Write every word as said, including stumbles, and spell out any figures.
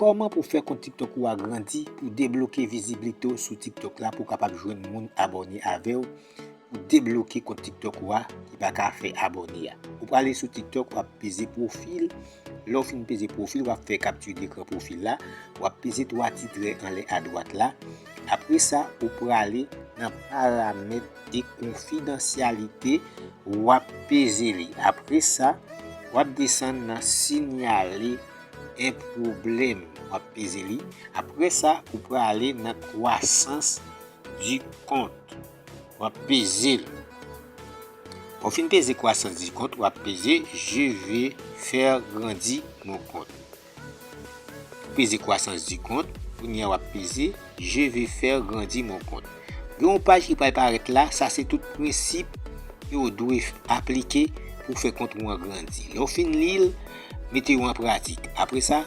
Kòman pou fè kont TikTok ou a grandi, pou debloke viziblite w sou TikTok la, pou w kapab jwenn moun abòne avè w, pou debloke kont TikTok ou a ki pa ka fè abòne a. Ou prale sou TikTok, w ap peze pwofil. Lè w fin peze pwofil, w ap fè kapti dekran pwofil la. W ap peze twa ti trè anlè adwat la. Apre sa, ou prale nan paramèt de konfidansyalite, w ap peze li. Apre sa, w ap desann nan siyale en pwoblèm, w ap peze li. Apre sa, ou prale nan kwasans di kont. W ap peze l. Ou fin peze kwasans di kont, w ap peze je veux faire grandir mon compte. Ou peze kwasans di kont, kounye a w ap peze je veux faire grandir mon compte. Gen yon paj ki pral parèt la, sa se tout prensip ke w dwe aplike pou fè kont ou an grandi. Lè w fin li l, mete yo an pratik. Apre sa,